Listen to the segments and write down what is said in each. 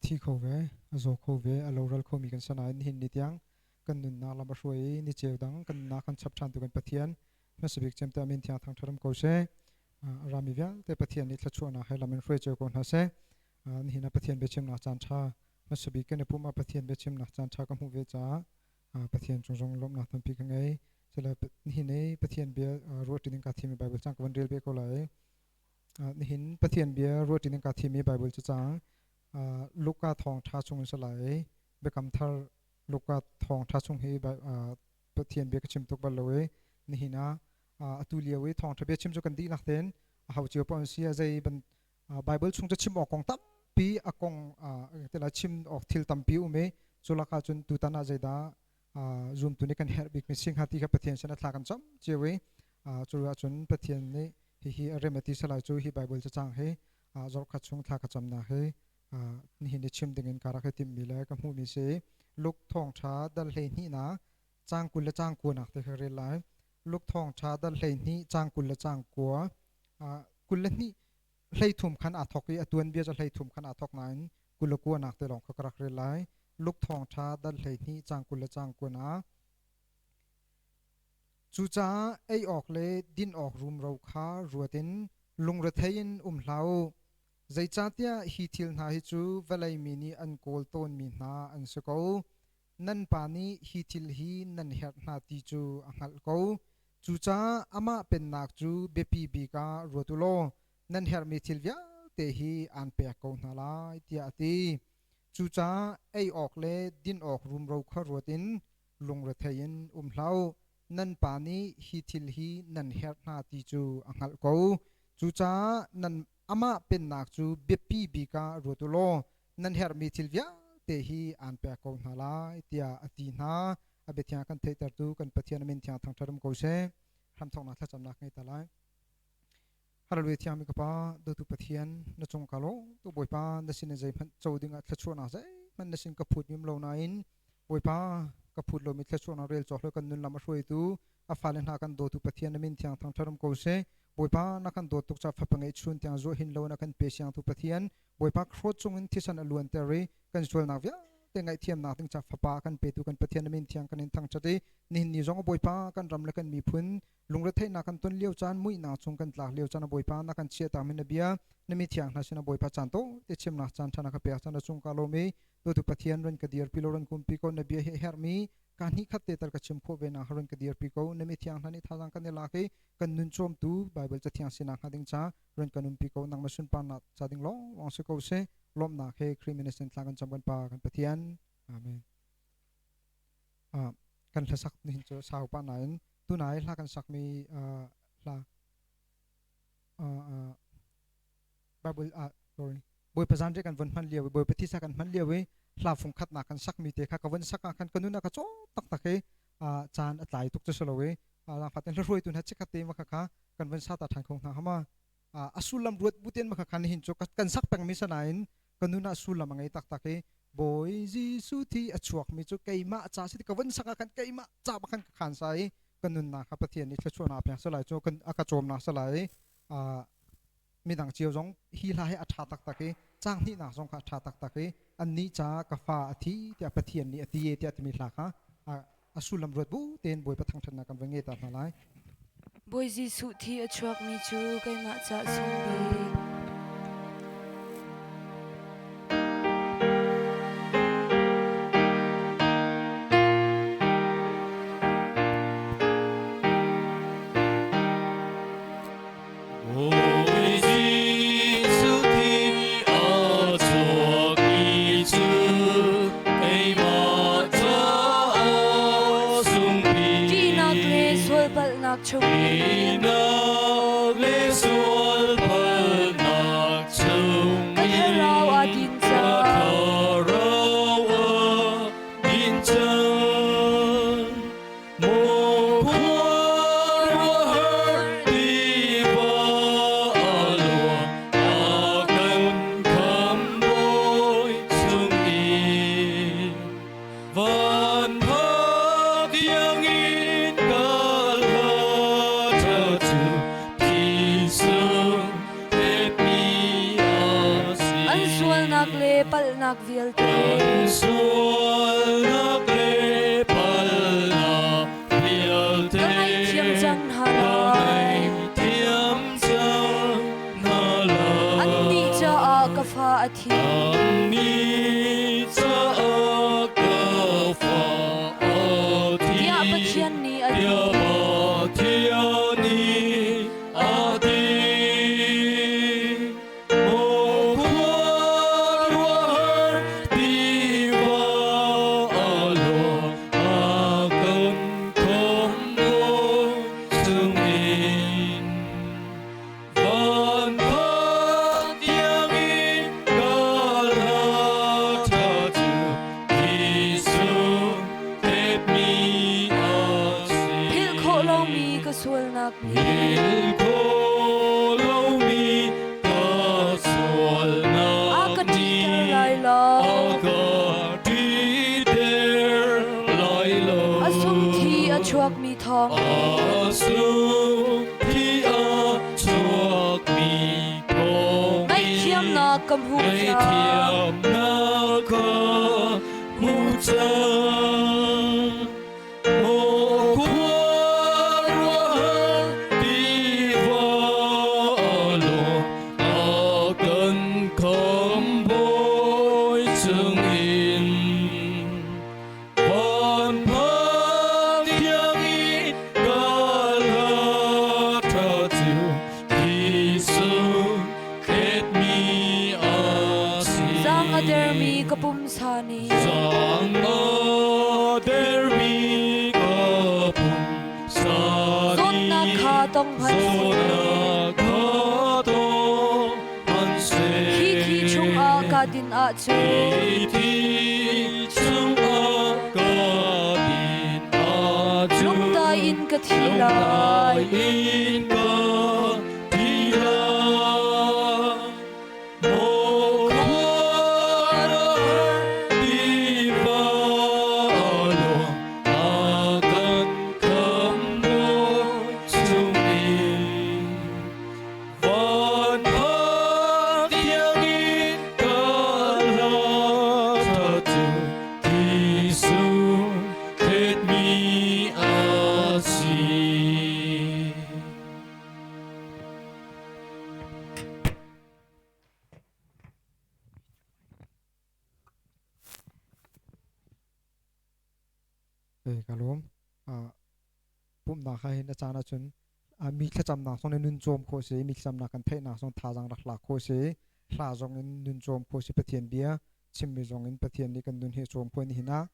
thi kho ve, a zaw kho ve, a loral khomi kan si nain nihin ni tiang kan nunnak lam a hruai i ni ceu dang kan nunnak kan chap ṭhan tu kan Pathian hmasabik cem te amin thiang thangṭhat ko seh. A rami vialte Pathian nih thluachuahnak he lam in hruai cio ko hna seh. Nihin ah Pathian biachimnak caan ṭha hmasabik kan i pumh ah Pathian biachimnak caan ṭha ka hmuh ve caah Pathian cung zong lawmhnak tampi ka ngei. Cule nihin i Pathian bia ruahṭi ding kaa thimmi Bible cang ka van rel ve ko lai. Nihin Pathian bia ruahṭi ding kaa thimmi Bible cacang Luka thawngṭha chung in si lai. Biakam thar Luka thawngṭha chung hi Pathian bia ka chim tuk bal lo i nihin ah atu lio i thawngṭha bia chim cu kan dihlak tein a ho cio paoh an si a zei ban Bible chung cu chim awk kong tampi a kong tila chim awk thil tampi um i cu lakah cun tutan ah zeidah zumtu nih kan herh bikmi si hnga ti kha Pathian sin a thla kan cam cio i cu ahcun Pathian nih hihi a rem a ti salai cu hi Bible cacang hi zarhkhat chung thla ka camnak hi nihin i chim dingin ka rak i timhmi le ka hmuhmi si Luke thawngṭha dal 12 na cang 20 le cang kua nak te kha rel lai Luke thawngṭha dal 12 cang 20 le cang kua 22 hleithum khan aa thawk i a tuanbia cu hleithum khan aa thawk nain 29 nak te lawng kha ka rak rel lai. Luke thawngṭha dal 12 cang 20 le cang kua na. Cucaah ei awk le din awk rumro kha ruat in lungrethei in um hlah u. Zeicahtiah hi thil hna hi cu vawlei mi nih an kawl tawnmi hna an si ko. Nan pa nih hi thil hi nan herh hna ti cu a hngalh ko. Cucaah amah pennak cu biapi bik ah ruat u law nan herhmi thil vialte hi aan pek ko hna lai tiah a ti. Cucaah ei awk le din awk rumro kha ruat in lungrethei in um hlah u. Nan pa nih hi thil hi nan herh hna ti cu a hngalh ko. Cucaah nan amah pennak cu biapi bik ah ruat u law nan herhmi thil vialte hi aan pek ko hna lai tiah a ti hna. A biathiang kan theihtertu kan Pathian a min thiang thangṭhat um ko seh. Hramthawknak thlacamnak ngei ta lai. Hallelujah thiangmi ka pa dawtu Pathian na cung ka lawm tu Bawipa na sin in zeihmanh co dingah thluachuahnak zeihmanh na sin ka phut mim lo nain Bawipa ka phut lomi thluachuahnak rel cawk lo kan nun lam a hruaitu a fale hna kan dawtu Pathian na min thiang thangṭhat um ko seh Bawipa na kan dawt tuk ca fapa ngeih chun tiang zuah hin lo na kan pe siangtu Pathian Bawipa hrawt chungin thisen a luanter i kan sualnak vialte ngaihthiamnak ding ca fapa kan petu kan Pathian na min thiang kan in thangṭhat i nihin ni zong Bawipa kan ram le kan miphun lungretheihnak kan ton lio caan muihnak chung kan tlak lio caan Bawipa na kan chiahtak mi na bia na mi thiang hna sin Bawipa caan to te chimnak caan ṭha na ka pek caan na cung ka lawm i tutu Pathian run ka dirpi lo run kumpi ko na bia hi herhmi ka hnih khat te tal ka chim khawh ve na run ka dirpi ko na mi thiang hna nih thazang kan i lak i kan nun cawmtu Bible cathiang sinak hnga ding ca run kan umpi ko nangmah sunparnak ca ding lawng lawng si ko seh lawmhnak he Khrih min in thla kan cam kan pa kan Pathian amen kan hlasak nihin cu sau pa nain tunai hla kan sakmi hla Bible ah sorry Bawipa zanriah kan von hman lio i Bawipa thisa kan hman lio i hla fung khatnak kan sakmi te kha ka von sak ah khan ka nun a ka cawm taktak i caan a tlai tuk cu si lo i fatin hla hruaitu hna chikkhat te ma kha kha kan von sa ta ṭhan kho hna hama a sullam ruat bu ten ma kha khan hin cu kan sak pengmi sanain ka nun ah sullam a ngei taktak i Bawi Jesuh thi a chuakmi cu keimah ca si ka von sak ah khan keimah ca bak khan ka khan sa i ka nunnak kha Pathian nih thluachuahnak pek salai cu kan a ka cawmnak salai midang cio zong hi hla hi a ṭha taktak i caang hnihnak zong kha a ṭha taktak i annih caah ka fa a thi tiah Pathian nih a ti e tiah timi hla kha a sullam ruat bu tein Bawipa thangṭhatnak kan va ngei ta hna lai. Bawi Jesuh thi a chuakmi cu keimah cah sung bik. Bawi Jesuh thi a chuakmi cu keimah caah sungpi. Ṭihnak le sualpalhnak chungin Ṭihnak le sualpalhnak. Sualnak le palhnak vialte. Kan sualnak le palhnak vialte. Ka ngaihthiam cang hna Ka lai. ngaihthiam cang hna lai. Annih caah ka fa a thi. Annih caah ka fa a thi. Tiah Pathian nih a ti. Tiah Pathian nih a ti. Maw khuaruahhar tiva a luang a kan khamhbawi chungin. Van phan tiangin ka hla ṭha cu Jesuh pekmi a si. Philh khawh lomi ka sualnak nih. Philh khawh lomi ka sualnak A ka ṭihter lai lo. A ka ṭihter lai lo. A sung thi a chuakmi thawng. A sung thi a chuakmi thawng. Ngaihthiamnak ka hmuh cang. Ngaihthiamnak ka hmuh cang. Maw khuaruahhar tiva a luang a kan khamhbawi chungin. Van phang tiangin ka hla ṭha cu Jesuh khetmi a si. Zaang a dermi ka pumsa nih. Zaang a dermi ka pumsa nih. Zawtnak kha tong hmanh seh. Zawtnak kha tong hmanh seh. Hi thi chungah kaa din ahcun. Hi thi chungah kaa din ahcun. Lungdai in ka thi lai. Lungdai in ka thi lai. Maw khuaruahhar tiva a luang a kan khamhbawi chungin. Van phak tiangin ka hla ṭha cu Jesuh khetmi a si. Ka lawm. Pumhnak ah hin a caan ahcun mi thlacamnak zong in nun cawm khawh si, mi thlacamnak kan theihnak zong thazaang rak lak khawh si, hla zong in nun cawm khawh si, Pathian bia chimmi zong in Pathian nih kan nun hi a cawm khawh nihin ah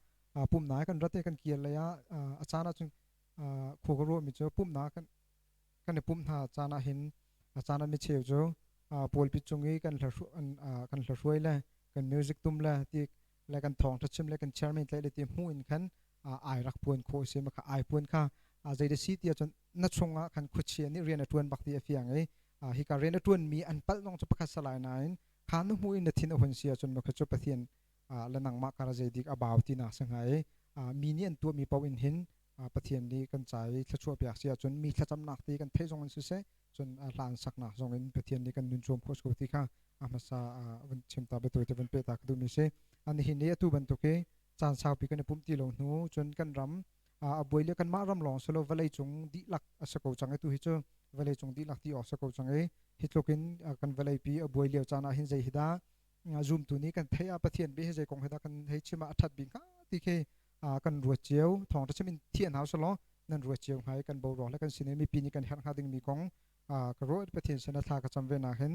pumhnak kan rat i kan kir lei ah a caan ahcun khua ka ruahmi cu pumhnak kan kan i pumh hna caan ah hin a caan ah micheu cu pawlpi cung i kan kan hlahruai le kan music tum le ti le kan thawng chim le kan chairman tlaih le ti hmuh in khan ai rak puan khawh si ma kha ai puan kha zei da si ti ahcun na chungah khan khuachia nih rian a tuan bak ti a fiang i hika rian a tuan mi an palh zong cu pakhat salai nain kha nu hmu in na thin a hun si ahcun ma kha cu Pathian le nangmah kar zei dik a bau ti nak si hnga i mi nih an tuah mi paoh in hin Pathian nih kan ca i thluachuah piak si ahcun mi thlacamnak ti kan theih zong in siseh cun hlan saknak zong in Pathian nih kan nun cuam khawh ko ti kha a hmasa vun chim ta biatawi te vun pe ta ka duhmi si. An hi ni atu bantuk hi caan saupi kan i pumh ti lo hnu cun kan ram a buai le kanmah ram lawng silo vawlei cung dihlak a si ko cang i tu hi cu vawlei cung dihlak ti awk si ko cang i hi tluk in kan vawlei pi a buai lio caan ah hin zei hi dah zumtu nih kan theih ah Pathian bia hi zei kong hi dah kan hei chim ah a ṭhat bik hnga ti khi kan ruat cio. Thawngṭha chim in thian hau selaw nan ruat cio hnga i kan boruak le kan sin i mipi nih kan herh hnga dingmi kong ka ruat. Pathian sin ah thla ka cam ve nak hin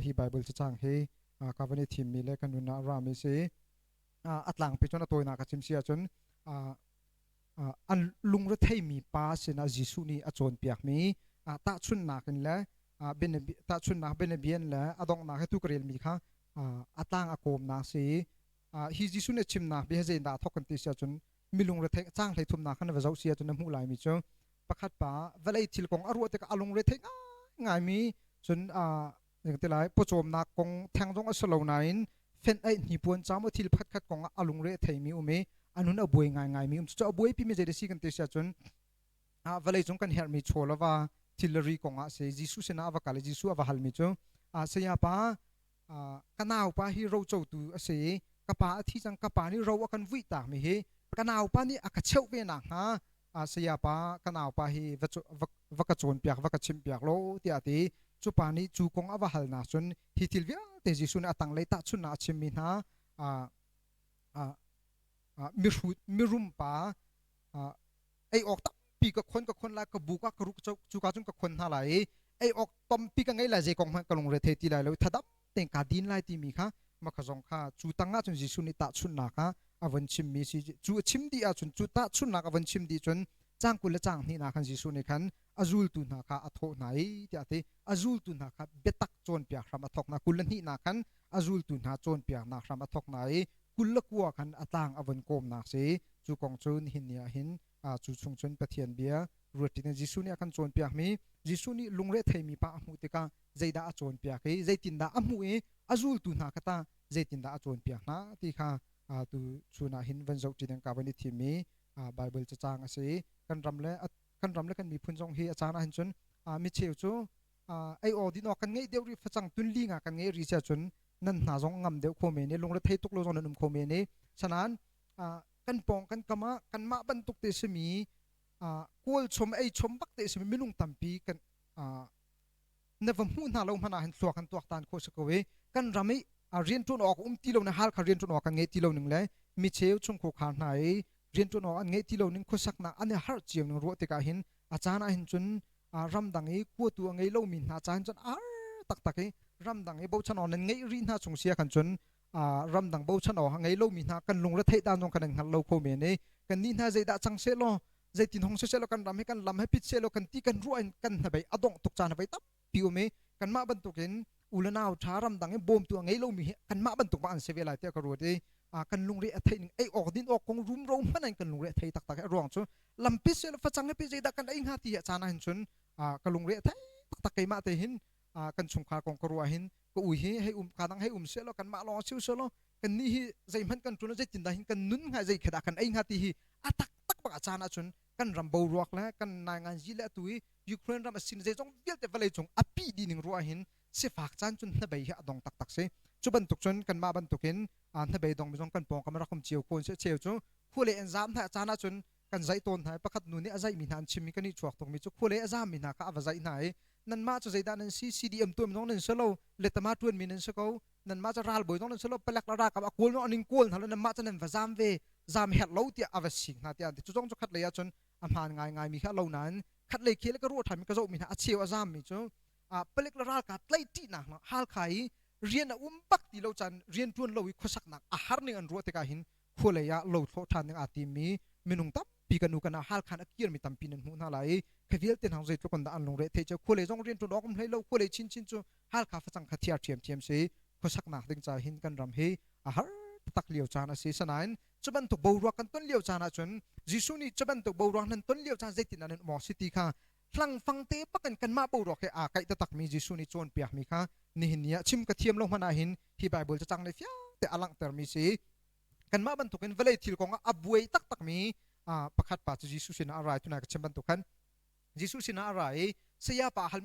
hi Bible cacang hi ka van i thimmi le ka nun ah rami si. A tlangpi cun a tawinak ka chim si ahcun an lungretheimi pa sinah Jesuh nih a cawnpiakmi tahchunhnak in le tahchunhnak bianabian le a donghnak he tu ka relmi kha a tlang a kawmnak si. Hi Jesuh nih a chimnak bia zeidah thawk kan ti si ahcun milung rethei cang hlei thumnak khan va zoh si ahcun na hmuh laimi cu pakhat pa vawlei thil kong a ruah tikah a lungre thei ngaimi cun ti lai pawcawmnak kong theng zong a si lo nain fenh aih hnipuan ca maw thil pakhat kong ah a lungre a theimi um i a nun a buai ngaingaimi um. Cucu a buaipi mi zei si kan ti si ahcun vawlei cung kan herhmi chaw le va thilri kong ah si. Jesuh sinah a va kal i Jesuh a va halmi cu, saya pa. Ka naupa hi rocotu a si i ka pa a thi cang, ka pa nih ro a kan vuih takmi hi ka naupa nih a ka cheuh ve nakhnga sayapa, ka naupa hi va ka cawnpiak, va ka chimhpiak law tiah a ti. Cu pa nih cu kong a va halnak cun hi thil vialte Jesuh nih a tanglei tahchunhnak a chimmi hna, mihrut mirum pa ei awk tampi ka khon, ka khon lai, ka buk ah ka ruk, cuka cun ka khon hna lai i ei awk tampi ka ngei lai, zei kong hmanh ka lungre thei ti lai lo, thadam tein kaa din lai timi kha maka zong kha cu tang ah cun Jesuh nih tahchunhnak ah a von chimmi si. Cu a chim dih ahcun, cu tahchunhnak a von chim dih cun, cang 20 le cang hnihnak khan Jesuh nih khan a zultu hna kha a thawh hna i tiah a ti. A zultu hna kha biatak cawnpiak hram a thawk hna. 22nak khan a zultu hna cawnpiaknak hram a thawk hna i 29 khan a tlang a von kawmnak si. Cu kong cu nihin ni ah hin cu chung cun Pathian bia ruat in Jesuh nih a kan cawnpiakmi, Jesuh nih lungre theimi pa a hmuh tikah zeidah a cawnpiak i zeitindah a hmuh i a zultu hna kha tah zeitindah a cawnpiak hna ti kha tu chun ah hin van zoh ṭi ding ka van i thimmi Bible cacang a si. Kan ram le kan miphun zong hi a caan ah hin cun mi cheu cu ei aw din awk kan ngeih deuh rih, facang tun li nga kan ngeih rih sia cun nan hna zong ngam deuh kho men i lungre thei tuk lo zong nan um kho men i sanan kan pawng kan kam ah kanmah bantuk te simi, kawl chom ei chom bak te simi minung tampi kan na va hmuh hna lo hmanh ah hin thluak kan tuak tan khawh si ko i kan ram i rianṭuan awk um ti lo na hal kha rianṭuan awk kan ngei ti lo ning le mi cheu chungkhur khar hna i rianṭuan awk an ngeih ti lo ning, khuasaknak an i harh cio ning ruah tikah hin a caan ah hin cun ramdang i kuatu a ngei lomi hna caan cun ar taktak i ramdang i bochan awk nan ngeih rih hna chung sia khan cun ramdang bochan awk a ngei lomi hna kan lungre theih dan zong kan hngal lo kho men i kan nih hna zeidah cang seh law, zeitin hong seh law, kan ram hi kan lam he pit seh law kan ti kan ruah in kan hnabei a dongh tuk caan hnabei tampi um i kanmah bantukin u le nau ṭha ramdang i bawmtu a ngei lomi hi kanmah bantuk ma an si ve lai tiah ka ruat i kan lungre a theih ning, ei awk din awk kong rumro hmanh in kan lungre a thei taktak. I ruang cu lampi seh facang he pi zeidah kan ei hnga ti hi a caan ah hin cun ka lungre a thei taktak. Keimah te hin kan chungkhar kong ka ruah hin ka ui hi hei um, ka dang hei um seh law, kanmah lawng si seh law, kan nih hi zeihmanh kan ṭun, zeitindah hin kan nun hnga, zei kha dah kan ei hnga ti hi a taktak bak a caan ahcun kan ram boruak le kan nainganzi le atu i Ukraine ram a sin zeizong vialte vawlei cung a pi dih ning ruah hin sifak caan cun hnabei hi a dong taktak si. Cu bantuk cun kanmah bantukin hnabei dong mi zong kan pawngkam rak um cio ko si. Cheu cu khuale an zam hna caan ahcun kan zaih tawn hna i pakhat nu nih a zaihmi hna an chimmi kan i chuak tukmi cu khuale a zammi hna kha a va zaih hna i, "Nanmah cu zeidah nan si? CDM tuan zong nan si lo, letama tuanmi nan si ko. Nanmah cu ralbawi zong nan si lo, palek le ralkap a kawl an in kawl hna lo, nanmah cu nan va zam ve, zam herh lo," tiah a va sing hna tiah an ti. Cu zong cu khat lei ahcun a hmaan ngaingai mi kha lo nain khat lei khel ka ruah ṭhan mi, ka zoh mi hna a cheu a zam mi cu palek le ralkap tlaih ṭihnak Halkha i rian a um bak ti lo caan, rian ṭuan lo i khuasaknak a har ning an ruah tikah hin khualei ah lo thlawh ṭhan ding aa timmi minung tampi kan u kan ah Halkhan a kirmi tampi nan hmuh hna lai i kha vialte hna zeitluk in dah an lungre theih cu. Khualei zong rian ṭuan awk um hlei lo, khualei chinchin cu Halkha facang kha thiar ṭhiamṭhiam si. Khuasaknak ding ca hin kan ram hi a har taktak lio caan a si. Sanain cu bantuk boruak kan ton lio caan ahcun Jesuh nih cu bantuk boruak nan ton lio caan zeitin nan um awk si ti kha hlangfang te bakin kanmah boruak he aa kaih taktakmi Jesuh nih cawnpiakmi kha nihin ni ah chim ka thiam lo hmanh ah hin hi Bible cacang le fiang te a langhtermi si. Kanmah bantukin vawlei thil kong ah a buai taktakmi pakhat pa cu Jesuh sinah a ra i tunai ka chim bantuk khan Jesuh sinah a ra i saya pa hal,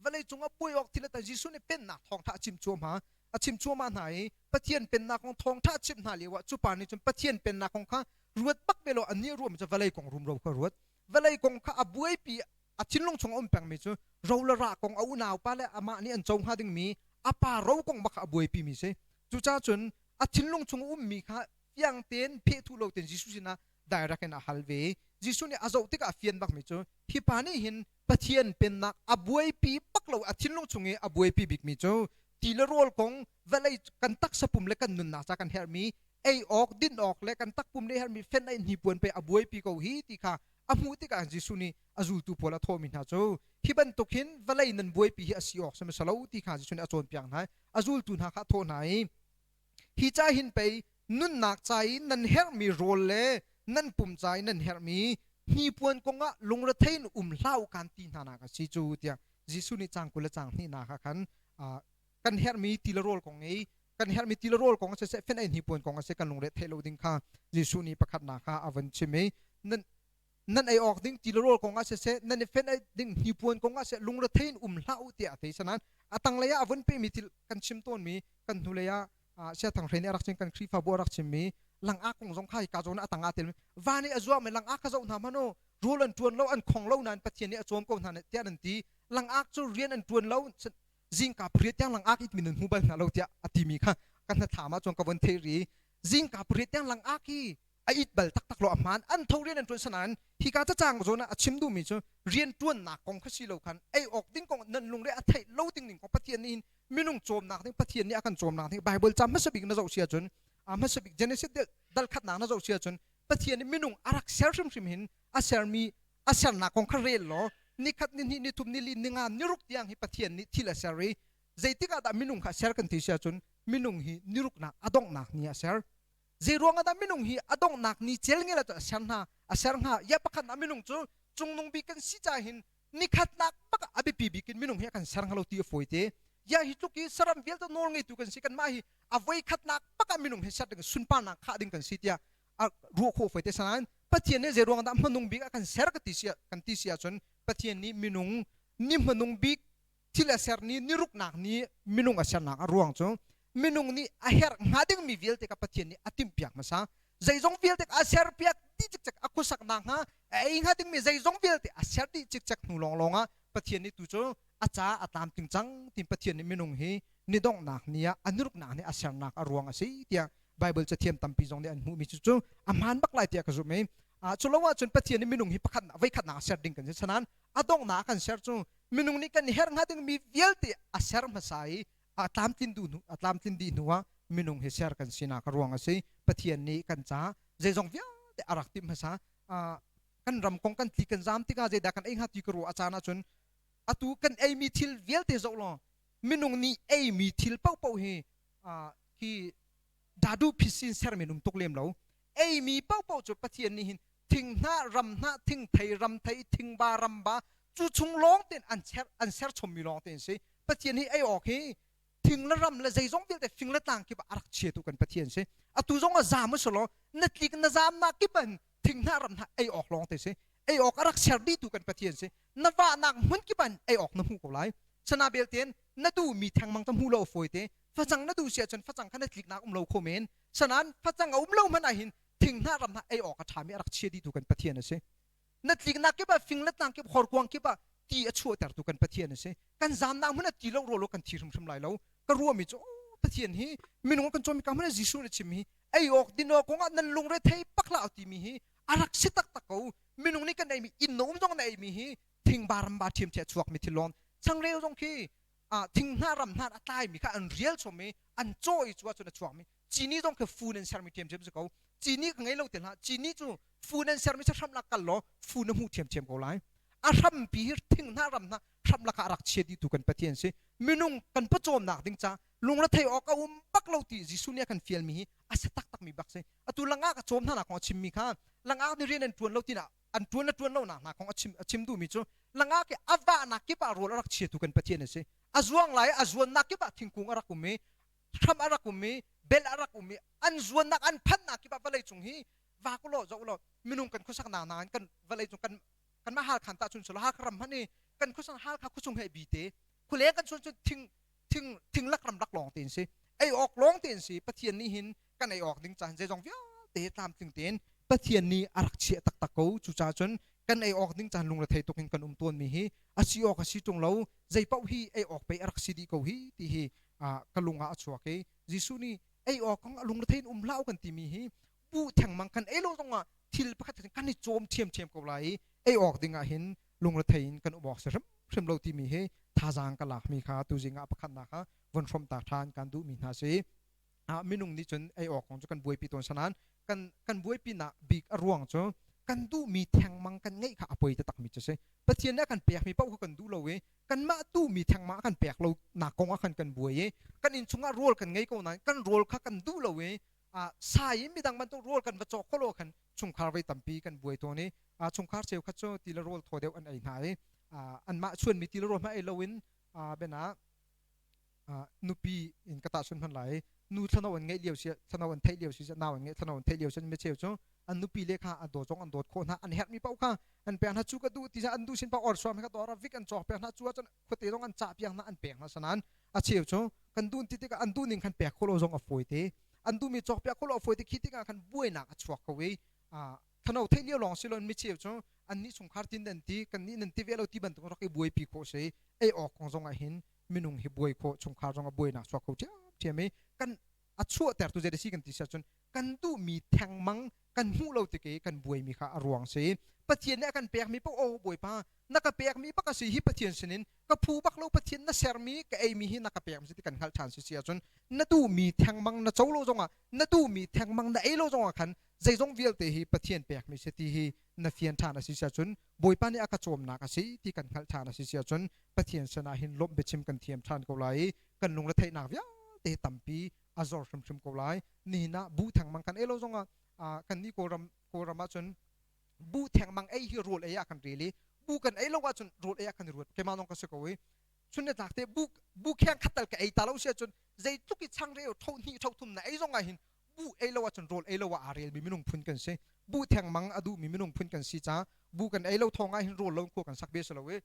vawlei cung ah buai awk thil a Jesuh nih pennak thawngtha a chim cuahmah, a chim cuahmah hna i Pathian pennak kong thawngtha a chimh hna lio ah cu pa nih cun Pathian pennak kong kha ruat bak ve lo. Anih ruahmi cu vawlei kong rumro kha ruat, vawlei kong kha a buaipi. A thinlung chung a um pengmi cu ro le rah kong, a unau pa le amah nih an co hnga dingmi a pa ro kong bak kha a buaipi mi si. Cucaah cun a thinlung chung a ummi kha fiang tein, phehthuh lo tein Jesuh sinah direct in a hal ve. Jesuh nih a zoh tikah a fian bakmi cu hi pa nih hin Pathian pennak a buaipi bak lo. A thinlung chung i a buaipi bikmi cu ti le rawl kong, vawlei kan taksa pum le kan nunnak ca kan herhmi ei awk din awk le kan takpum le herhmi fen ei hnipuan pe a buaipi ko hi ti kha a hmuh tikah Jesuh nih a zultu pawl a thawhmi hna cu hi bantuk hin vawlei nan buaipi hi a si awk si lo ti kha Jesuh nih a cawnpiak hna. A zultu hna kha a thawh hna i, hi ca hin pei nunnak ca i nan herhmi rawl le nan pum ca i nan herhmi hnipuan kongah lungrethei in um hlah u kan ti hna nak a si cu, tiah Jesuh nih cang 20 le cang hnihnak ah khan kan herhmi ti le rawl kong i kan herhmi ti le rawl kong a siseh, fen ei hnipuan kong a si, kan lungre theih lo ding kha Jesuh nih pakhatnak kha a von chim i nan ei awk ding ti le rawl kong ah siseh, nan i fenh ding hnipuan kong ah siseh, lungrethei in um hlah u tiah a ti. Sanan A tanglei ah a vun pehmi thil kan chim tawnmi kan hnulei ah Siathang Hre nih a rak chim, kan Khrihfabu a rak chimmi langak kong zong kha hika zawn ah a tang ah tel. Va nih a zuahmi langak kha zoh hna hmanh u, rawl an ṭuan lo, an khong lo nain Pathian nih a cawm ko hna tiah nan ti. Langak cu rian an ṭuan lo, zingka pariat tiang langak it min an hmu bal hna lo tiah a timi kha ka hnathlam ah cun ka von theih ri. Zingka pariat tiang langak hi a it bal taktak lo, a hmaan. An tho, rian an ṭuan sanain hika cacang zawn ah a chim duhmi cu rian ṭuannak kong kha si lo khan ei awk ding kong, nan lungre a theih lo ding ning kong, Pathian nih hin minung cawmnak ding, Pathian nih a kan cawmnak ding Bible ca hmasa bik na zoh si ahcun, a hmasa bik Genesis dal khatnak na zoh si ahcun, Pathian nih minung a rak ser hrimhrim hin a sermi, a sernak kong kha rel law, nikhat, nihnih, nithum, nili, ninga, niruk tiang hi Pathian nih thil a ser i zeitik ah dah minung kha a ser kan ti si ahcun, minung hi niruknak a donghnak ni a ser. Zei ruang ah dah minung hi a donghnak ni cel ngel ah a ser hna, a ser hnga? Ya, pakhat ah minung cu cungnung bik kan si ca hin nikhatnak bak a biapi bik in minung hi a kan ser hnga lo ti a fawi te. Ya, hi tluk i saram vialte nawl ngeitu kan si, kanmah hi a voi khatnak bak ah minung hi ser ding, sunparnak khah ding kan si tiah a ruah khawh fawi te. Sanain Pathian nih zei ruang dah hmanung bik a kan ser ka ti si kan ti si ahcun, Pathian nih minung ni hmanung bik thil a ser ni, niruknak ni minung a sernak a ruang cu minung nih a herh hnga dingmi vialte kha Pathian nih a timhpiak hmasa. Zeizong vialte a serpiak dih cikcek, a khuasaknak hnga, a ei hnga dingmi zeizong vialte a ser dih cikcek hnu lawnglawng ah Pathian nih tu cu a ca a tlamtling cang tin Pathian nih minung hi ni donghnak ni ah, a niruknak ni a sernak a ruang a si tiah Bible cathiam tampi zong nih an hmuhmi cu cu a hmaan bak lai tiah ka zumh i cu lo ahcun Pathian nih minung hi pakhat voikhatnak a ser ding kan si sanan a donghnak kan ser cu minung nih kan herh hnga dingmi vialte a ser hmasa i a tlamtlin duh hnu, a tlamtlin dih hnu ah minung hi ser kan sinak a ruang a si. Pathian nih kan ca zeizong vialte a rak timh hmasa. Kan ram kong kan tli kan zam tikah zeidah kan ei hnga ti ka ruah a caan ahcun, atu kan eimi thil vialte zoh law, minung nih eimi thil paohpaoh hi hi dadu phisin sermi um tuk lem lo. Eimi paohpaoh cu Pathian nih hin thinghnah, ramhnah, thingthei, ramthei, thingba, ramba cu chung lawng tein an ser, an ser chommi lawng tein si. Pathian hi ei awk hi thing le ram le zeizong vialte, fing le tlang kip ah a rak chiatu kan Pathian si. Atu zong a zam usulaw na tlik na zamnak kip an thinghnah, ramhnah ei awk lawng te si. Ei awk a rak ser dihtu kan Pathian si. Na vahnak hmun kip an ei awk na hmuh ko lai. Sana belten na duhmi thengmang ta hmu lo fawi te. Facang na duh si ahcun facang kha na tliknak um lo kho men. Sanan facang a um lo hmanh ah hin thinghnah, ramhnah ei awk a ṭhami a rak chia dihtu kan Pathian a si. Na tliknak kip ah fing le tlang kip, horkuang kip ah ti a chuahtertu kan Pathian a si. Kan zamnak hmun ah ti lo rawl kan thi hrimhrim lai lo. Ka ruahmi cu Pathian hi minung kan cawmi ka hmun ah Jesuh nih chim hi ei awk din awk kongah nan lungre thei pak hlah timi hi a rak si taktak ko. Minung nih kan eimi, inn na um zong na eimi hi thingba ramba ṭhiam ṭhia chuakmi thil lawng. Changreu zong khi thinghnah, ramhnah a tlaimi kha an rial chom i an caw i cu ahcun a chuakmi. Cini zong khi fu nan sermi ṭhiamṭhiam si ko. Cini ka ngei lo te hlah, cini cu fu nan sermi sa hram lak kal law fu na hmuh ṭhiamṭhiam ko lai. A hrampi hi thinghnah, ramhnah hram lakah a rak chia dihtu kan Pathian si. Minung kan pawcawmnak ding ca lungrethei awk a um bak lo ti Jesuh nih a kan fialmi hi a si taktakmi bak si. Atu langak a cawm hna nak kong a chimmi kha, langak nih rian an ṭuan lo tina an ṭuan le ṭuan lo nak hna kong a chim duhmi cu langak i a vahnak kip ah rawl a rak chiatu kan Pathian a si. A zuang lai, a zuannak kip ah thingkung a rak um i hram a rak um i bel a rak um i an zuannak, an phannak kip ah vawlei cung hi va ku law, zoh law, minung kan khuasaknak nain kan vawlei cung kan kanmah Halkhan ta chun solo Halkha ram hman i kan khuasak Halkha khuachung he bi te khule kan chun cun thing thing thing lak ram lak lawng tein si, ei awk lawng tein si. Pathian nih hin kan ei awk ding caan zeizong vialte tlamtling tein Pathian nih a rak chiah taktak ko. Cucaah cun kan ei awk ding caan lungre thei tuk in kan um tawn mi hi a si awk a si ṭung lo. Zei paoh hi ei awk pei a rak si dih ko hi ti hi ka lung ah a chuak i Jesuh nih ei awk kong a lungre thei in um hlah u kan timi hi buh thengmang kan ei lo zongah thil pakhat kan i cawm ṭhiamṭhiam ko lai i ei awk ding ah hin lungrethei in kan um awk si hrimhrim lo timi hi thazaang ka lakmi kha tuzing ah pakhatnak ah von hrawm ta ṭhan kan duhmi hna si. Minung nih cun ei awk kong cu kan buaipi tawn sanan kan buaipinak bik a ruang cu kan duhmi thengmang kan ngeih kha a poi taktakmi cu si. Pathian nih a kan pekmi paoh kha kan duh lo i kanmah duhmi thengmang a kan pek lo nak kong ah khan kan buai i kan inn chungah rawl kan ngei ko nain kan rawl kha kan duh lo i sai in midang bantuk rawl kan va cawk kho lo khan chungkhar voi tampi kan buai tawn i chungkhar cheukhat cu ti le rawl thaw deuh an ei hna i anmah chuanmi ti le rawl hmanh ei loin bena nupi in ka tahchun hman lai, nu thlano an ngeih lio si, thlano an theih lio si, nau an ngeih, thlano an theih lio si, mi cheu cu An nupi le kha an dawt zong an dawt khawh hna. An herhmi paoh kha an pek hna. Cu ka duh ti an duh sin paoh or suam kha dawr ah vik an cawk piak hna. Cu ahcun khuate zong an cah piak hna, an pek hna. Sanan a cheu cu kan duh ti tikah an duh ning khan pek khawh lo zong a fawi te. An duhmi cawk piak khawh lo a fawi te. Khi tikah khan buainak a chuak ko i thano theih lio lawng si loin mi cheu cu an nih chungkhar tin nan ti, kan nih nan ti ve lo ti bantuk rak i buaipi khawh si. Ei awk kong zong ah hin minung hi buai khawh, chungkhar zong ah buainak chuak kho ṭhiamṭhiam i kan a chuahtertu zei si kan ti si ahcun kan duhmi thengmang kan hmuh lo tik i kan buaimi kha a ruang si. Pathian nih a kan pekmi paoh, "Aw Bawipa, na ka pekmi bak a si hi, Pathian sinin ka phu bak lo, Pathian na sermi ka eimi hi na ka pekmi si," ti kan hngalh ṭhan si si ahcun na duhmi thengmang na co lo zongah, na duhmi thengmang na ei lo zongah khan zeizong vialte hi Pathian pekmi si ti hi na fian ṭhan a si si ahcun, Bawipa nih a ka cawmnak a si ti kan hngalh ṭhan a si si ahcun Pathian sinah hin lawmh biachim kan thiam ṭhan ko lai i kan lungretheihnak vialte tampi a zor hrimhrim ko lai. Nihin ah buh thengmang kan ei lo zongah kan nih Kawlram Kawlram ahcun buh thengmang ei hi rawl ei ah kan rel i buh kan ei lo ahcun rawl ei ah kan i ruat. Keimah zong ka si ko i chun le tlak te buh buh kheng khat tal ka ei ta lo si ahcun zeitluk i changreu tho hnih tho thum na ei zong ah hin buh ei lo ahcun rawl ei lo ah aa relmi minung phun kan si. Buh thengmang a duhmi minung phun kan si caah buh kan ei lo thawng ah hin rawl lo khua kan sak ve si lo i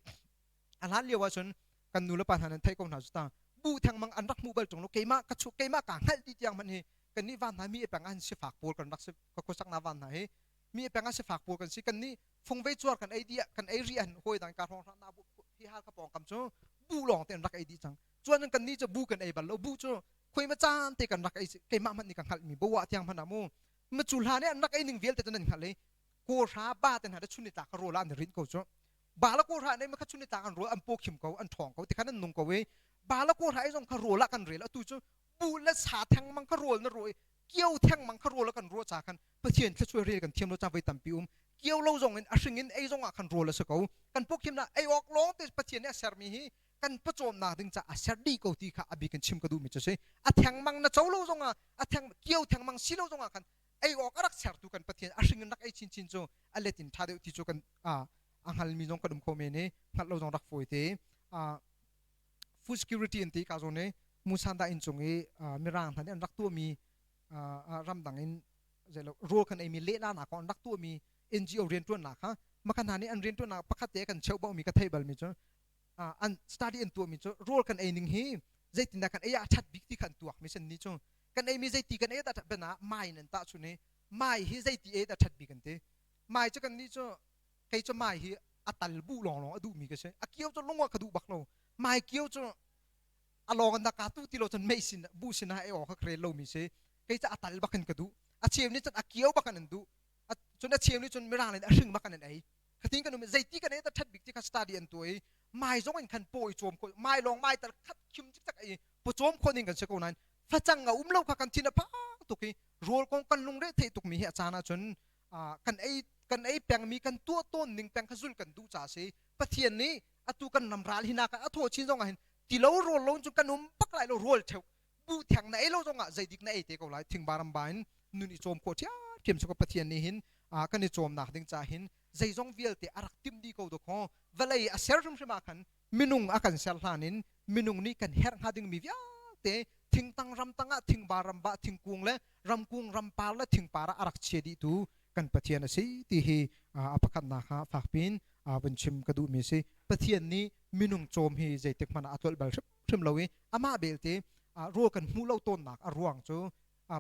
a hlan lio ahcun kan nu le pa hna nan theih ko hna cu ta, buh thengmang an rak hmuh bal ṭung lo. Keimah ka chu keimah kaa hngalh ti tiang hmanh hi kan nih van hna mi peng ah sifak pawl kan rak si. Ka khuasak na van hna hi mi peng ah sifak pawl kan si. Kan nih fungvei cuar kan ei dih, kan ei ri an hawi dang ka hrawng na bu hi hal ka pawng kam cu bu lawng te an rak ei dih cang. Chuan kan nih cu bu kan ei bal lo. Bu cu khoi ma caan te kan rak ei. Keimah hmanh nih ka hngalh mi bo tiang hmanh ah mu ma cu hlan an rak ei ning vialte cu nan hngalh i kawhra ba te hna te chun ni tlak ka rawl an rin ko cu. Ba la kawhra nei ma kha chun ni tlak an rawl an paw khim ko, an ṭhawng ko ti khan an nung ko i ba la kawhra ei zong kha rawl ah kan rel. Atu cu bu le sa theng mang kha rawl na raw i kio theng mang kha rawl ah kan ruah ca khan Pathian thluachuah rel kan thiam lo ca voi tampi um. Kio lo zong in a hring in ei zong ah khan rawl a si ko. Kan pawkhim na ei awk lawng te Pathian nih a sermi hi kan pawcawmnak ding ca a ser dih ko ti kha a bik in chim ka duhmi cu si. A thengmang na co lo zong ah, a theng kio thengmang si lo zong ah khan ei awk a rak sertu kan Pathian a hring in rak ei chinchin cu a let in ṭha deuh ti cu kan a hngalmi zong kan um kho men i hngalh lo zong rak fawi te. Food security an ti ka zawn i Musanda inn cung i mirang hna nih an rak tuahmi, ramdang in zeilo rawl kan eimi lehla kong an rak tuahmi NGO rianṭuannak kha maka hna nih an rianṭuannak pakhat te kan cheuh mi ka theih balmi cu an study an tuahmi cu rawl kan ei ning hi zeitindah kan ei ah a ṭhat bik ti kha an tuak mi san ni cu kan ei mi zeiti kan ei dah bena mai nan tah chun i mai hi zeiti ei dah ṭhat bik an ti. Mai cu kan nih cu kei cu mai hi a tal bu lawng lawng a duh mi ka si. A kio cu lungwa ka duh bak lo. Mai kio cu a lawng in ka tu ti lo cun mei sin bu sin ah ei awk ka rel lo mi si. Kei cu a tal bak in ka duh. A cheu nih cun a kio bak in an duh, cun a cheu nih cun mirang in a hring bak in an ei. Khatin kan um zeiti kan ei ta ṭhat bik ti kha study an tuah i mai zong in khan paw i cawm kho mai lawng mai tal khat khim cikcak i pawcawm kho ning kan si ko nain facang a um lo kha kan thin a phang tuk i rawl kong kan lungre theih tuk mi hi a caan ahcun kan ei kan ei pengmi kan tuah tawn ning peng kha zul kan duh ca si. Pathian nih atu kan ram ral hi nak a thaw chin zong ah hin ti lo rawl lo cu kan um bak lai lo. Rawl theu bu theng na ei lo zong ah zeidik na ei te ko lai. Thingba ramba in nun i cawm khawh ṭhiamṭhiam cu Pathian nih hin kan i cawmnak ding ca hin zeizong vialte a rak timh dih ko dawkaw. Vawlei a ser hrimhrim ah khan minung a kan ser hlan in minung nih kan herh hnga dingmi vialte thingtang ramtang ah thingba ramba thingkung le ramkung rampar le thingpar ah a rak chia dihtu kan Pathian a si ti hi a pakhatnak ah fakpin vun chim ka duhmi a si. Pathian nih minung cawm hi zeitik hmanh ah a tlolh bal hrimhrim lo i amah belte rawl kan hmuh lo tawnnak a ruang cu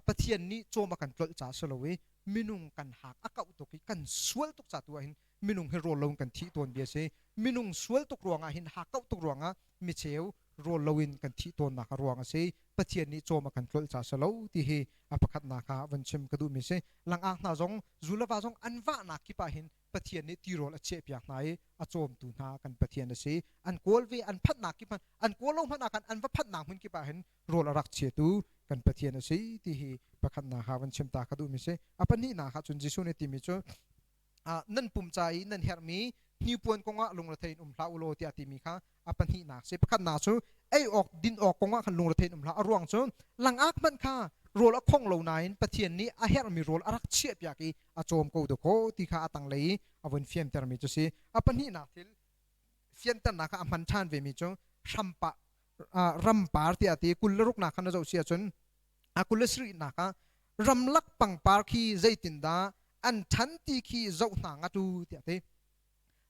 Pathian nih cawm a kan tlolh ca si lo i minung kan hak a kauh tuk i kan sual tuk ca tu ah hin minung hi rawl lo in kan thih tawn bia si. Minung sual tuk ruangah hin, hak kauh tuk ruangah micheu rawl lo in kan thih tawnnak a ruang a si. Pathian nih cawm a kan tlolh ca si lo ti hi a pakhatnak ah van chim ka duhmi si. Langak hna zong, zu le va zong an vahnak kip ah hin Pathian nih tirawl a chiahpiak hna i a cawmtu hna kan Pathian a si. An kawl ve, an phanhnak kip an kawl lo hmanh ah khan an va phanhnak hmun kip ah hin rawl a rak chiatu kan Pathian a si ti hi pakhatnak ha van chim ta ka duhmi si. A pahnihnak ah cun Jesuh nih timi cu nan pum ca i nan herhmi hnipuan kongah lungrethei in um hlah u law tiah timi kha a pahnihnak si. Pakhatnak cu ei awk din awk kongah khan lungrethei in um hlah. A ruang cu langak hmanh kha rawl a khong lo nain Pathian nih a herhmi rawl a rak chiahpiak i a cawm ko dakaw ti kha a tanglei i a vun fiantermi cu si. A pahnihnak thil fianternak kha a hman ṭhan vemi cu hrampa rampar tiah ti 26nak khan na zoh si ahcun a 27nak ah ramlak pangpar khi zeitindah. An ṭhan ti khi zoh hna ngat u tiah ti.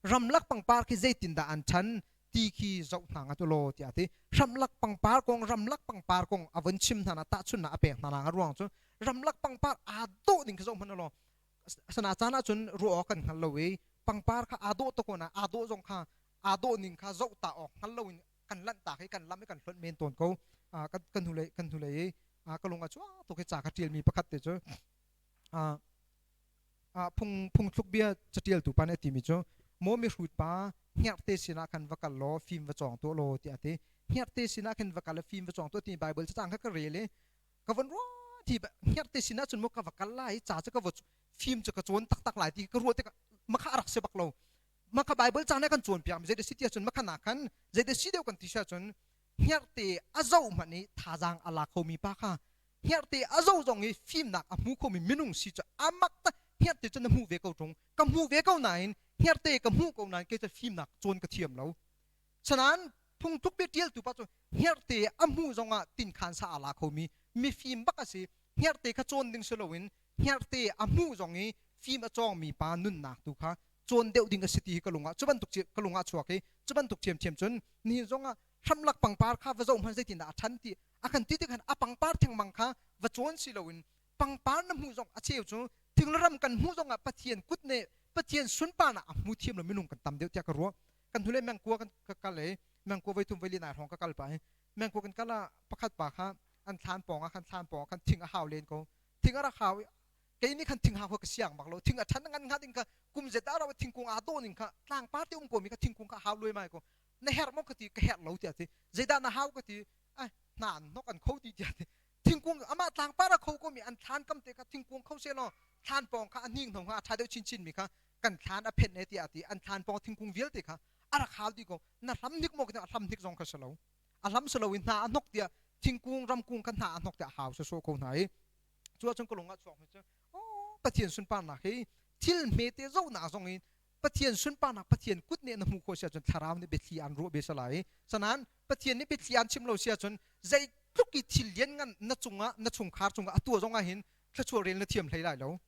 Ramlak pangpar khi zeitindah an ṭhan ti khi zoh hna ngat u law tiah ti. Ramlak pangpar kong ramlak pangpar kong a vun chim hna na tahchunhnak a pek hna na ruang cu ramlak pangpar aa dawh ning khi zoh hmanh u law sana caan ahcun ruah awk kan hngal lo i pangpar kha aa dawh tuk na aa dawh zong kha aa dawh ning kha zoh ta awk hngal lo in kan lanh tak i kan lam i kan hlonh men tawn ko. Kan hnulei kan hnulei i ka lung a chuak tuk i ca ka ṭialmi pakhat te cu phung phungthluk bia caṭialtu pa nih a timi cu maw mihrut pa hngerhte sinah khan va kal law fim va cawng tuah law tiah a ti. Hngerhte sinah khin va kal i fim va cawng tuah timi Bible cacang kha ka rel i ka von ruah ti hngerhte sinah cun maw ka va kal lai i ca cu ka va fim cu ka cawn taktak lai ti ka ruah tikah makha a rak si bak lo. Maka Bible caan kan cawnpiak mi zei si ti ahcun makha khan zei si deuh kan ti si ahcun hngerhte a zoh hmanh i thazaang a la khomi pa kha hngerhte a zoh zong i fimnak a hmu khomi minung si cu amak ta. Hngerhte cu na hmuh ve ko ṭung, ka hmu ve ko nain hngerhte ka hmuh ko nain kei cu fimnak cawn ka thiam lo. Sanan phungtluk bia ṭialtu pa cu hngerhte a hmuh zongah tinkhan sa a la khomi mifim bak a si. Hngerhte kha cawn ding si loin hngerhte a hmuh zong i fim a cawngmi pa nunnak tu kha cawn deuh ding a si ti hi ka lungah cu bantuk ka lungah chuak i cu bantuk ṭhiamṭhiam cun nihin zongah hramlak pangpar kha va zoh hmanh zeitindah a ṭhan ti a kan ti tikhan a pangpar thengmang kha va cawn si loin pangpar na hmuh zong a cheu cu thing le ram kan hmuh zongah Pathian kut ne Pathian sunparnak a hmu thiam lo minung kan tam deuh tiah ka ruah. Kan hnulei mengkua kan ka kal i mengkua voi thum voi li nai hrawng ka kal pah i mengkua kan kal ah pakhat pa kha an thlan pawng ah khan thlan pawng ah khan thing a hau len ko. Thing a rak hau i kei nih khan thing hau kha ka siang bak lo. Thing a ṭhan ngan hnga ding kha kum zet ah ro thingkung aa dawh ning kha tlangpar te um ko mi kha thingkung kha hau luai mai ko. Na herh maw ka ti, ka herh lo tiah ti. Zeidah na hau ka ti, ai hna an hnok an kho ti tiah ti. Thingkung amah tlangpar a kho ko mi an thlan kam te kha thingkung kho se law thlan pawng kha a hning hno hnga a ṭha deuh chinchin mi kha kan thlan a phenh e tiah ti. An thlan pawng thingkung vialte kha a rak hau dih ko. Na hlam hnik maw ka ti, a hlam hnik zong kha si lo, a hlam si lo in hna a hnok tiah thingkung ramkung kha hna a hnok tiah hau sawsawh ko hna i cu ahcun ka lung ah chuak mi cu Pathian sunparnak hi thil hmete zohnak zong in Pathian sunparnak Pathian kut nih na hmuh khawh si ahcun thlarau nih biathli an ruah bia lai i sanan Pathian nih biathli an chim lo si ahcun zeitluk i thil lian ngan na cungah na chungkhar cungah a tuah zong ah hin thluachuah rel na thiam hlei lai lo.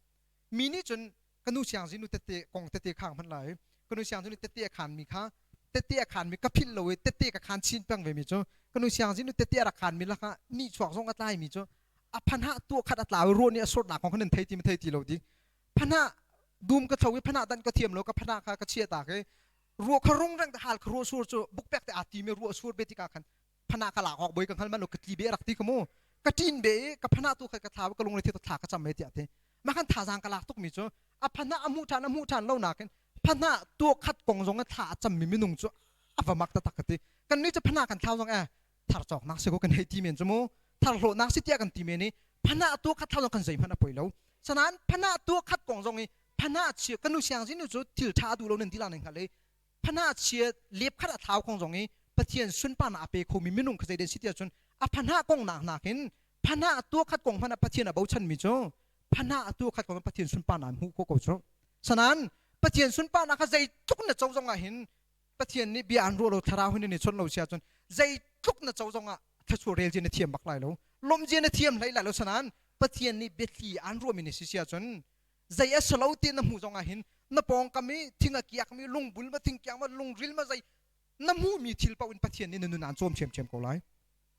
Mi nih cun ka nu siang zinu tette kong tette khang hmanh lai ka nu siang zinu tette a khan mi kha tette a khan mi ka philh lo i tette ka khan chin peng ve mi cu ka nu siang zinu tette a rak khan mi lakah ni chuak zong a tlai mi cu a phanah tuah khat a tlau i ruah nih a surnak kong kha nan thei ti ma thei ti lo ding. Phanah dum ka tho i phanah dan ka thiam lo ka phanah kha ka chia ta ke ruah kha rung reng hal kha ruah sur cu bukpek te aa ti mi ruah sur be tikah khan phanah ka lak awk boi ka hngal man lo ka tli be rak ti ka mu ka ṭin be i ka phanah tu kha ka thlau ka lungre thi thla ka cam me tiah ti. Ma khan thazang ka lak tuk mi cu a phanah a hmuh ṭhan a hmuh ṭhan lo nakin phanah tuah khat kong zong a thla a cam mi minung cu a va mak taktak ka ti. Kan nih cu phanah kan thlau zong e thar cawknak si ko kan hei ti men cu mu thar hlawhnak si tiah kan ti men i phanah tuah khat thlau zong kan zeihmanh a poi lo. Sanan phanah tuah khat kong zong i phanah chia ka nu siang zinu cu thil ṭha a duh lo nan ti la nan hngal i phanah chia lep khat a thlau kong zong i Pathian sunparnak a pe khomi minung kha zeiden si tiah cun a phanah kong nak nakin phanah tuah khat kong hmanh ah Pathian a bochanmi cu phanah tuah khat kong Pathian sunparnak an hmuh khawh ko cu. Sanan Pathian sunparnak kha zeitluk na co zong ah hin Pathian nih bia an ruah lo thlarau hin ni chon lo sia cun zeitluk na co zong ah thluachuah rel na thiam bak lai lo, lawmzia na thiam hlei lai lo. Sanan Pathian nih biathli an ruahmi ni si sia cun zei a si lo ti na hmuh zong ah hin na pawngkam i thing a kiakmi lungbul ma thing kiak ma lungril ma zei na hmuhmi thil paoh in Pathian nih na nun aan cawm ṭhiamṭhiam ko lai.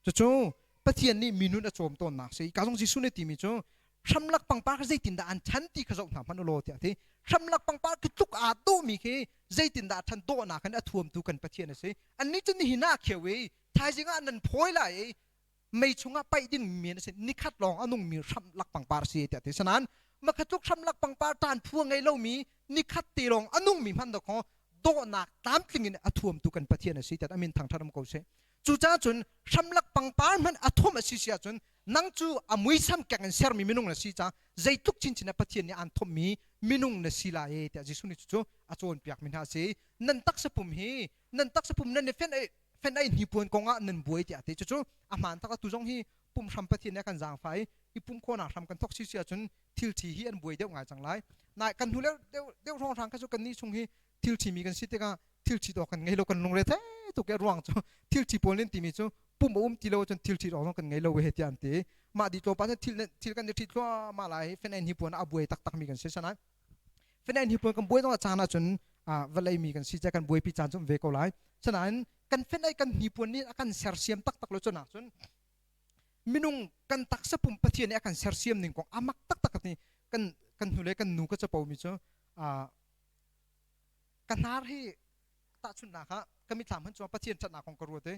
Cucu Pathian nih mi nun a cawm tawnnak si. Ka zong Jesuh nih timi cu hramlak pangpar kha zeitindah an ṭhan ti kha zoh hna hmanh u law tiah a ti. Hramlak pangpar khi tluk aa dawhmi khi zeitindah a ṭhan dawhnak in a thuamtu kan Pathian a si. Annih cu nihin ah a kheu i thaizing ah nan phawi lai i mei chungah paih ding mi an si. Nikhat lawng a nungmi hramlak pangpar si tiah a ti. Sanain makhat tluk hramlak pangpar ṭan phu a ngei lomi nikhat te lawng a nungmi hmanh dawkaw dawhnak tlamtling in a thuamtu kan Pathian a si tiah a min thangṭhat um ko seh. Cucaah cun hramlak pangpar hmanh a thum a si si ahcun nang cu a muisam keng in sermi minung na si caah zeitluk chinchin ah Pathian nih aan thommi minung na si lai e tiah Jesuh nih cucu a cawnpiakmi hna a si. Nan taksa pum hi nan taksa pum nan i fenh ei fenh ei hnipuan kong ah nan buai tiah a ti. Cucu a hmaan tak. Atu zong hi pum hram Pathian nih a kan zaangfah i i pum khawhnak hram kan thawk si si ahcun thil ṭhi hi an buai deuh ngai cang lai. Nai kan hnu deuh deuh deuh hrawnghrang kha cu kannih chung hi thil ṭhimi kan si tikah thil ṭhi dawk kan ngei lo, kan lungre thei tuk i ruang cu thil ṭhi pawl nin timi cu pum a um ti lo cun thil ṭhi dawk zong kan ngei lo he tiah an ti. Mah di tlawmpal thil thil kan i ṭhi thluahmah lai fen hi puan a buai taktak mi kan si sanai. Fenain hi puan kan buai zong caan ahcun vawlei mi kan si ca kan buaipi caan cu um ve ko lai. Sinain kan fenai kan hnipuan nih a kan sersiam taktak lo cun ahcun minung kan taksa pum Pathian nih a kan sersiam ning kong amak taktak ni kan kan hnulei kan nu ka capo mi cu ka hnar hi tahchunhnak ah ka mithlam han cungah Pathian ṭhatnak kong ka ruat i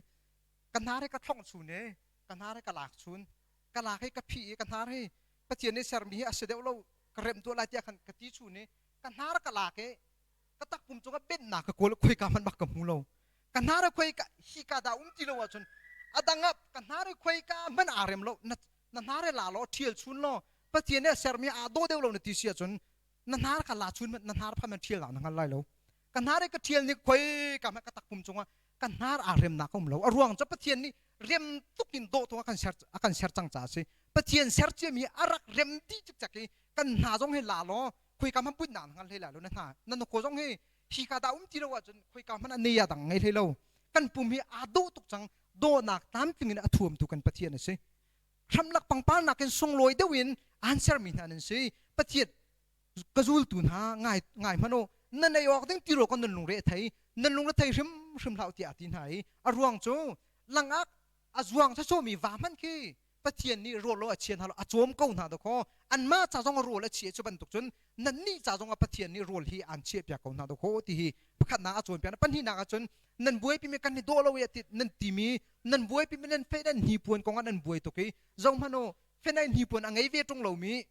ka hnar hi ka thlongh chun i ka hnar hi ka lak chun ka lak hi ka phih i ka hnar hi Pathian nih sermi hi a si deuh lo ka remh tuah lai tiah khan ka ti chun i ka hnar ka lak i ka takpum cungah benhnak ka kawl khoi ka hmanh bak ka hmu lo. Ka hnar khoi ka hi ka dah um ti lo ahcun a dang ah ka hnar khoi ka hmanh aa rem lo. Na na hnar la law ṭhial chun law Pathian nih a sermi aa dawh deuh lo na ti si ahcun na hnar kha la chun na hnar pha man ṭhial na hngal lai lo. Ka hnar i ka ṭhial ni khoi ka hmanh ka takpum cungah ka hnar aa remnak a um lo. A ruang cu Pathian nih rem tuk in dawh tuk a kan ser a kan ser cang caah a si. Pathian ser ciami a rak rem dih cikcek i kan hna zong hi la law khoika hmanh putnak na hngal hlei lai lo. Na hna na nukaw zong hi hi ka dah um ti lo ahcun khoika hmanh a nei a dang ngei hlei lo. Kan pum hi aa dawh tuk cang. Dawhnak tlamtling in a thuamtu kan Pathian a si. Hramlak pangpar nakin sunglawi deuh in aan sermi hna nan si. Pathian ka zultu hna ngai ngai hmanh u. Nan ei awk ding tirawl kan nan lungre a thei. Nan lungre thei hrimhrim hlah u tiah a ti hna i a ruang cu langak a zuang sawsawmi va hmanh khi Pathian nih rawl lo a chia hna lo a cawm ko hna dakaw. Anmah ca zong rawl a chia cu bantuk cun nannih ca zong ah Pathian nih rawl hi aan chiahpiak ko hna dakaw ti hi pakhatnak a cawnpiak. Pahnihnak ah cun nan buaipi mi kan i dawh lo i nan timi nan buaipi mi nan fe nan hnipuan kong ah nan buai tuk i zohhmanh u fenai hnipuan a ngei ve ṭung lomi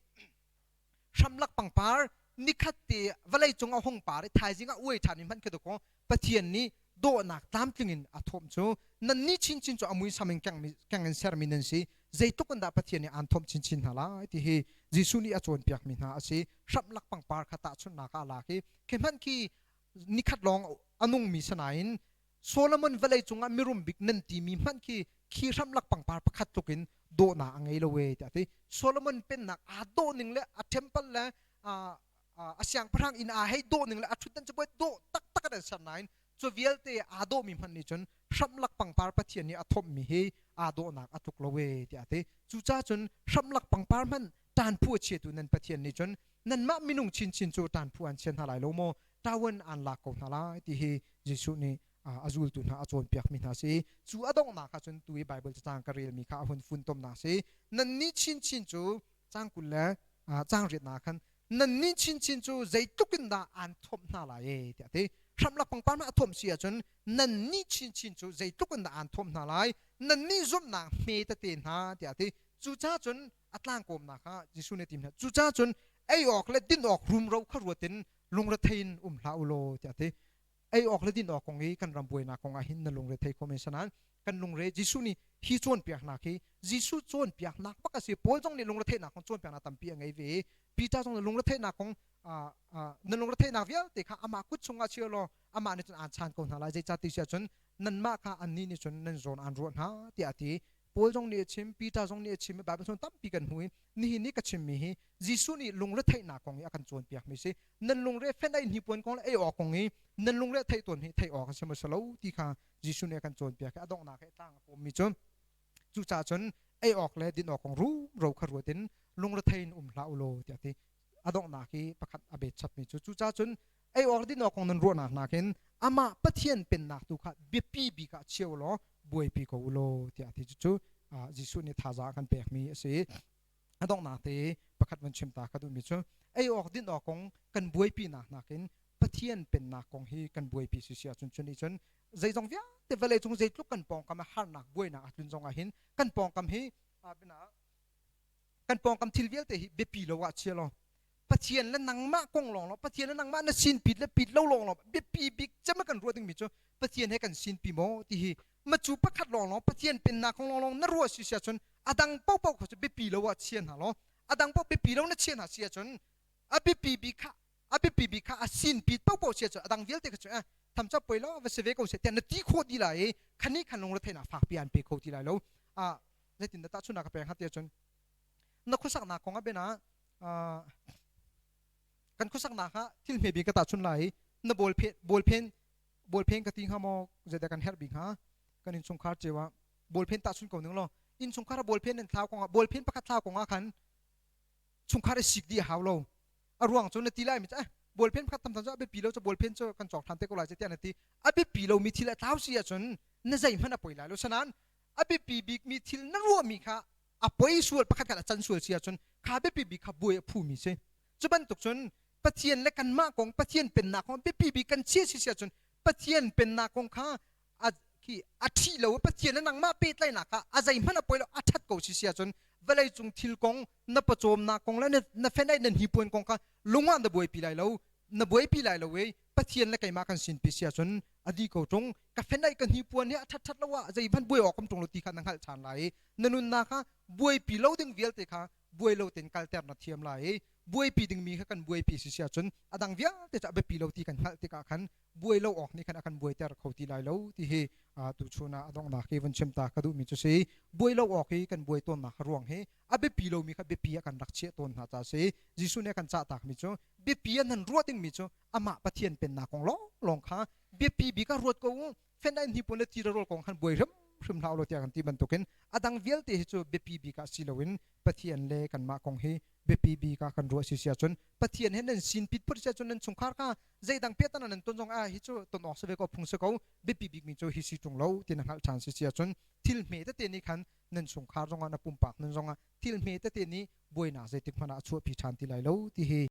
hramlak pangpar nikhat te vawlei cung a hung par i thaizing ah uai ṭhan in hmanh khi dakaw Pathian nih dawhnak tlamtling in a thawm cu nannih chinchin cu a muisam in keng in sermi nan si. Zeitluk in dah Pathian nih aan thawmh chinchin hna lai ti hi Jesuh nih a cawnpiakmi hna a si. Hramlak pangpar kha tahchunhnak ah a lak i khi hmanh khi nikhat lawng a nungmi sinain Solomon vawlei cungah mirum bik nan timi hmanh khi khi hramlak pangpar pakhat tluk in dawhnak a ngei lo e tiah a ti. Solomon pennak aa dawh ning le a temple le a siangpahrang inn aa hei dawh ning le a ṭhutdan cu dawh taktak an ser nain cu vialte aa dawhmi hmanh nih cun hramlak pangpar Pathian nih a thawmhmi hi aa dawhnak a tluk lo e tiah a ti. Cucaah cun hramlak pangpar hmanh ṭanphu a chiatu nan Pathian nih cun nanmah minung chinchin cu ṭanphu an chia hna lai lo maw? Ṭawan aan lak ko hna lai ti hi Jesuh nih a zultu hna a cawnpiakmi hna si. Cu a donghnak ah cun tu i Baibal cacang ka relmi kha a hun funtomnak si. Nannih chinchin cu cang 20 le cang riatnak khan nannih chinchin cu zeitluk in dah aan thawmh hna lai e tiah a ti. Hramlak pangpar hna a thawmh si ahcun nannih chinchin cu zeitluk in dah aan thawmh hna lai, nannih zumhnak hme tete hna tiah a ti. Cucaah cun a tlangkawmnak ah Jesuh nih a ti hna. Cucaah cun ei awk le din awk rumro kha ruat in lungrethei in um hlah u law tiah a ti. Ei awk le din awk kong i kan ram buainak kong ah hin na lungre thei kho men sanan kan lungre Jesuh nih hi cawnpiaknak hi Jesuh cawnpiaknak bak a si. Paul zong nih lungretheihnak kong cawnpiaknak tampi a ngei ve i Peter zong nih lungretheihnak kong na lungretheihnak vialte kha amah kut chungah chia law amah nih cun aan chaan ko hna lai. Zeicah ti si ahcun nanmah kha annih nih cun nan zawn aan ruah hna tiah a ti. Paul zong nih a chim, Peter zong nih a chim i Baibal chung tampi kan hmu i nihin ni ka chimmi hi Jesuh nih lungretheihnak kong i a kan cawnpiakmi si. Nan lungre fenh ei hnipuan kong le ei awk kong i nan lungre theih tawn hi theih awk a si maw si lo ti kha Jesuh nih a kan cawnpiak i a donghnak i tlang a pawmmi cu cucaah cun ei awk le din awk kong rumro kha ruat in lungrethei in um hlah u law tiah a ti. A donghnak i pakhat a bet chapmi cu cucaah cun ei awk din awk kong nan ruahnak nakin amah Pathian pennak tu kha biapi bik ah chia u law buaipi ko u law tiah a ti. Cucu Jesuh nih thazaang a kan pekmi a si. A donghnak te pakhat van chim ta ka duhmi cu ei awk din awk kong kan buaipinak nakin Pathian pennak kong hi kan buaipi si si ahcun cu nih cun zeizong vialte vawlei cung zeitluk kan pawngkam ah harnak buainak a tlun zong ah hin kan pawngkam hi kan pawngkam thil vialte hi biapi lo ah chia law Pathian le nangmah kong lawng law Pathian le nangmah na sin pit le pit lo lawng law biapi bik cem kan ruah dingmi cu Pathian he kan sin pi maw ti hi macu pakhat lawng lawng Pathian pennak kong lawng lawng na ruah si sia cun a dang paohpaoh kha cu biapi lo ah chia hna law a dang paoh biapi lo na chia hna si ahcun a biapi bik kha a biapi bik kha a sin pit paohpaoh sia cun a dang vialte kha cu eh tham cha poi lo va si ve ko seh tiah na ti khawh ti lai i khani khan lungre theihnak fakpi an pe kho ti lai lo. A zeitin dah tahchunhnak ka pek hnga ti ahcun na khuasaknak kong ah bena kan khuasaknak ah thil hme bik ka tahchun lai. Na bawlphen bawlphen bawlphen ka ti hnga maw, zeidah kan herh bik hnga kan innchungkhar cio ah? Bawlphen tahchun ko ning law innchungkhar ah bawlphen nan thlau kong ah, bawlphen pakhat thlau kong ah khan chungkhar i sik dih a hau lo. A ruang cu na ti lai mi eh. Ballpen pakhat tam cu a biapi lo cu ballpen cu kan cawk ṭhan te ko lai tiah na ti. A biapi lomi thil a tlau si ahcun na zeihmanh a poi lai lo. Sanain a biapi bikmi thil na ruahmi kha a poi sual pakhat khat a can sual si ahcun kha biapi bik kha buai a phumi si. Cu bantuk cun Pathian le kanmah kong Pathian pennak kong biapi bik kan chia si si ahcun Pathian pennak kong kha a khi a ṭhi lo Pathian le nangmah pehtlaihnak kha a zeihmanh a poi lo a ṭhat ko si si ahcun vawlei cung thil kong na pawcawmnak kong le na fenaih na hnipuan kong kha lung ah na buaipi lai lo na buaipi lai lo i Pathian le keimah kan sinpi si ahcun a di ko ṭung ka fenaih ka hnipuan hi a ṭhat ṭhat lo ah zeihmanh buai awk kam ṭung lo ti kha na hngalh ṭhan lai i na nunnak kha buaipi lo ding vialte kha buai lo tein kalter na thiam lai i buaipi dingmi kha kan buaipi si si ahcun a dang vialte cu a biapi lo ti kan hngalh tikah khan buai lo awk nih khan a kan buaiter kho ti lai lo ti hi tuchun ah a donghnak hi vun chim ta ka duhmi cu si. Buai lo awk hi kan buai tawnnak ruang hi a biapi lomi kha biapi ah kan rak chiah tawn hna ca si. Jesuh nih a kan cahtakmi cu biapi ah nan ruah dingmi cu amah Pathian pennak kong lawnglawng kha biapi bik ah ruat ko u. Fenh hnipuan le ti le rawl kong khan buai hrimhrim hlah u law tiah kan ti bantukin a dang vialte hi cu biapi bik ah si loin Pathian le kanmah kong hi biapi bik ah kan ruah si si ahcun Pathian he nan sin pit phut si ahcun nan chungkhar kha zeidang piahtana nan ton zong ah hi cu ton awk si ve ko phung si ko biapi bikmi cu hi si ṭung lo ti na hngalh ṭhan si si ahcun thil hme tete nih khan nan chungkhar zongah na pumpak nun zongah thil hme tete nih buainak zeitik hmanh ah a chuahpi ṭhan ti lai lo ti hi.